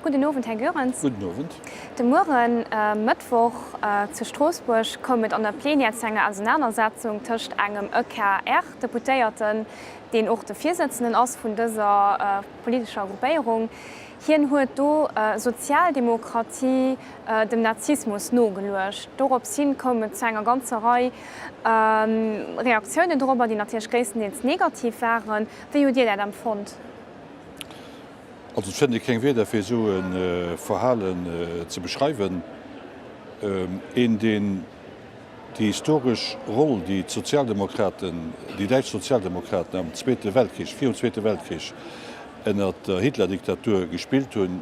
Gudden Owend, Här Goerens. Gudden Owend. De Mueren, Mëttwoch, zu Stroossbuerg koum et an der Plenière zu enger Ausenanersetzung tëscht engem EKR-Deputéierten, deen och de Virsëtzenden ass vun dëser politescher Gruppéierung. Hien huet do Sozialdemokratie dem Nazismus nogeluecht. Dorops hin koum et zu enger ganzer Rei Reaktiounen dorobber, déi natierlech gréisstendeels negativ waren. Wéi hutt Dir dat empfonnt? Also et fënnt ee keng Wierder fir esou e Verhalen ze beschreiwen. Een deen déi historesch Roll déi d'Sozialdemokraten, déi däitsch Sozialdemokraten am Zweete Weltkrich, virum Zweete Weltkrich ënnert der Hitler-Diktatur gespillt hunn,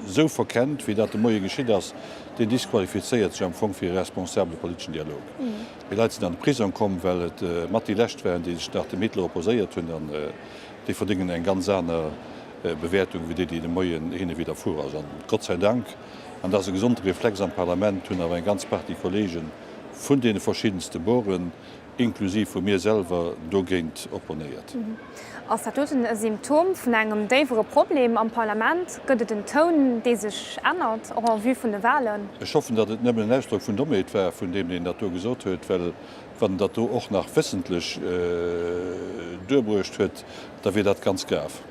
esou verkennt wéi dat de Moie geschitt ass, deen disqualifizéiert sech am Fong fir e responsabele politeschen Dialog. Déi Leit sinn an de Prisong komm, well et mat déi lescht waren, déi sech nach dem Hitler opposéiert hunn an déi verdéngen eng ganz aner Bewäertung wéi déi, déi de Moien hinne widderfuer ass. An Gott sei Dank, an dat ass e gesonde Reflex am Parlament, hunn awer eng ganz Partie Kollege vun deene verschiddenste Boren, inklusiv vu mir selwer, dogéint opponéiert. Ass dat doten e Symptom vun engem déiwere Problem am Parlament? Gëtt et en Toun, dee sech ännert, och en vue vun de Wahlen? Ech hoffen, datt et nëmmen en Ausdrock vun Dommheet war vun deem, deen dat do gesot huet, well wann en dat do och nach wëssentlech duerbruecht huet, da wier dat ganz grav.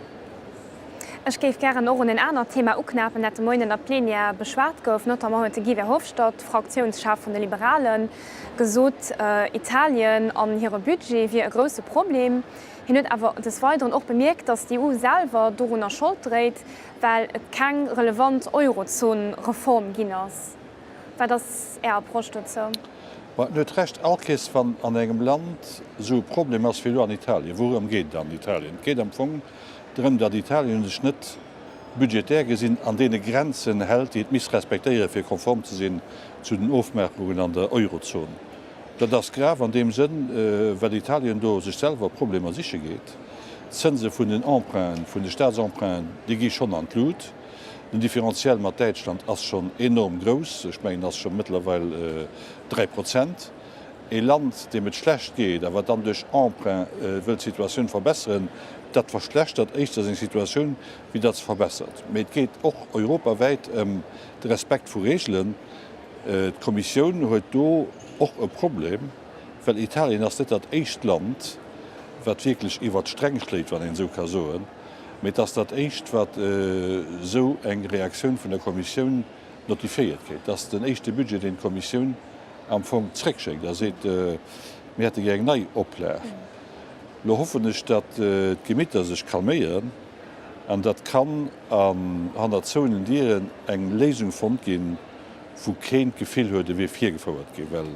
Ech géif gären och un en anert Thema uknäppen, dat de Moien an der Plenière beschwat gouf. Notamment huet de Guy Verhofstadt, Fraktiounschef vun de Liberalen, gesot, Italien an hire Budget wier e grousse Problem. Hien huet awer des Weideren och bemierkt, datt d'EU selwer dorunner Schold dréit, well et keng relevant Eurozon-Reform ginn ass. Wat ass Är Approche dozou? Ma en huet Recht, all Kees wann an engem Land esou e Problem ass wéi elo an Italien. Wourëm geet et an Italien? Et geet am Fong drëm, datt Italien sech net budgetär gesinn an deene Grenzen hält, déi et misst respektéieren, fir konform ze sinn zu den Ofmaachungen an der Eurozon. Dat ass grav an deem Sënn, well Italien do sech selwer Problemer siche geet. D'Zënse vun den Emprunten, vun de Staatsemprunten, déi gi schonn an d'Lut. Den Différentiel mat Däitschland ass schonn enorm grouss, ech mengen, ass scho mëttlerweil 3 Prozent. E Land, deem et schlecht geet a wat dann duerch Emprunt wëllt d'Situatioun verbesseren, dat verschlechtert éischter seng Situatioun, wéi datt se verbessert. Mee et geet och europawäit ëm de Respekt vu Reegelen. D'Kommissioun huet do och e Problem, well Italien ass net dat éischt Land, wat wierklech iwwert d'Sträng schléit, wann een esou ka soen, mee et ass dat éischt, wat esou eng Reaktioun vun der Kommissioun notifiéiert kritt. Et ass den éischte Budget, deen d'Kommissioun am Fong zréckschéckt a seet, mir hätte gär eng nei Oplag. Elo hoffen ech, datt d'Gemitter sech calméieren an datt kann an hannert zouenen Dieren eng Léisung fonnt ginn, wou keen d'Gefill huet, e wier virgefouert ginn, well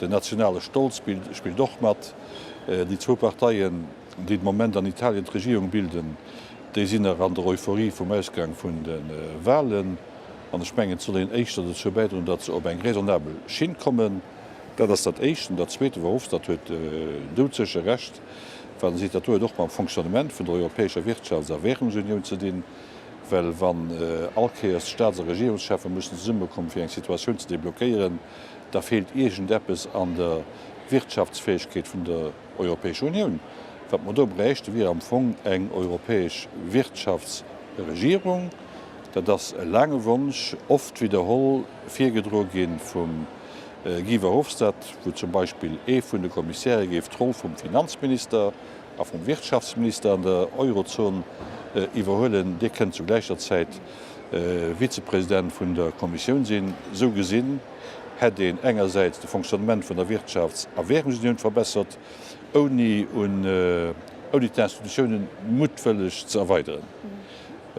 den nationale Stolz spillt och mat. Déi zwou Parteien, déi de Moment an Italien d'Regierung bilden, déi sinn nach an der Euphorie vum Ausgang vun de Wahlen. An ech mengen, et soll een éischter dozou bäidroen, datt se op eng raisonnabel Schinn kommen. Dat ass dat Éischt. An dat Zweete, Verhofstadt huet doudsécher Recht, well en seet, dat do huet och mam Fonctionnement vun der Europäescher Wirtschafts a Währungsunioun ze dinn, well wann all Kéiers d'Staats a Regierungscheffe mussen zesummekommen, fir eng Situatioun ze deblockéieren, da feelt iergendeppes an der Wirtschaftsfäegkeet vun der Europäescher Unioun. Wat mer do bräichte wier am Fong eng europäesch Wirtschaftsregierung. Dat ass e laange Wonsch, oft widderholl, virgedroe gi vum Guy Verhofstadt, wou zum Beispill ee vun de Kommissäre géif d'Roll vum Finanzminister a vum Wirtschaftsminister an der Eurozon iwwerhuelen. Dee kënnt zu gläicher Zäit Vizepresident vun der Kommissioun sinn. Esou gesinn hätt een engersäits de Fonctionnement vun der Wirtschafts a Währungsunioun verbessert, ouni ouni d'Institutiounen muttwëlleg ze erweideren.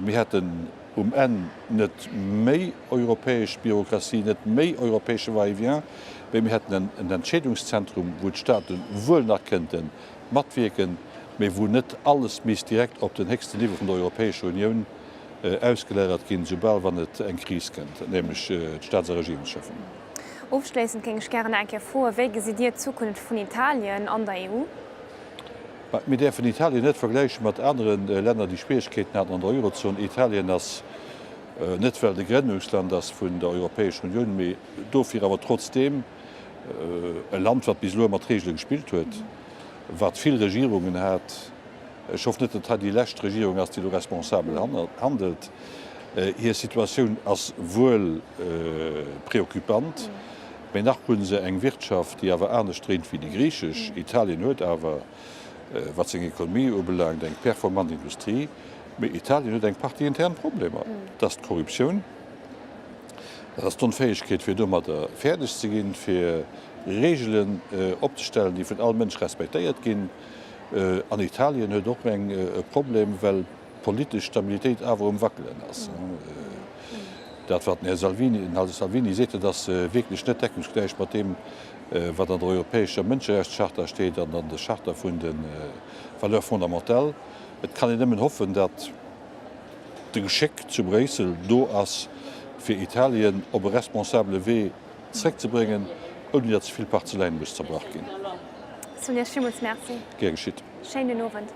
Mir hätten um Enn net méi europäesch Bürokratie, net méi europäesche Va-et-vient, mee mir hätten en Entscheedungszentrum, wou d'Staate wuel nach kënnte matwierken, mee wou net alles misst direkt op den héchsten Niveau vun der Europäescher Unioun ausgelagert ginn, soubal wann et eng Kris kënnt, nämlech d'Staats a Regierungscheffen. Ofschléissend géing ech gären nach eng Kéier froen, Wéi gesitt Dir d'Zukunft vun Italien an der EU? Mir däerfen Italien net vergläiche mat anere Länner, déi Schwieregkeeten haten an der Eurozon. Italien ass, net well et e Grënnungsland ass vun der Europäescher Unioun, mee dofir awer trotzdeem e Land, wat bis elo ëmmer d'Reegele gespillt huet, wat vill Regierungen hat. Ech hoffen net, datt hei déi lescht Regierung ass, déi do responsabel handelt. Hir Situatioun ass wuel préoccupant, mee nach hu se eng Wirtschaft, déi awer anescht dréint wéi déi griichesch. Italien huet awer, wat seng Ekonomie ubelaangt, eng performant Industrie, mee Italien huet eng Partie intern Problemer. Dat ass d'Korruptioun, dat ass d'Onfäegkeet, fir domadder fäerdeg ze ginn, fir Reegelen opzestellen, déi vun all Mënsch respektéiert ginn. An Italien huet och eng e Problem, well d'politesch Stabilitéit awer um Wackelen ass. Dat, wat den Här Salvini, den Här Salvini seet, dat ass wierklech net deckungsgläich mat deem, wat an der europäescher Mënscherechtscharta steet an an der Charta vun de Valeurs fondamentales. Et kann een nëmmen hoffen, datt de Geschéck zu Bréissel do ass, fir Italien op e responsabele Wee zeréckzebréngen, ouni datt ze vill Parzeläin muss zerbrach ginn. Soen Iech villmools Merci. Gär geschitt. Schéinen Owend.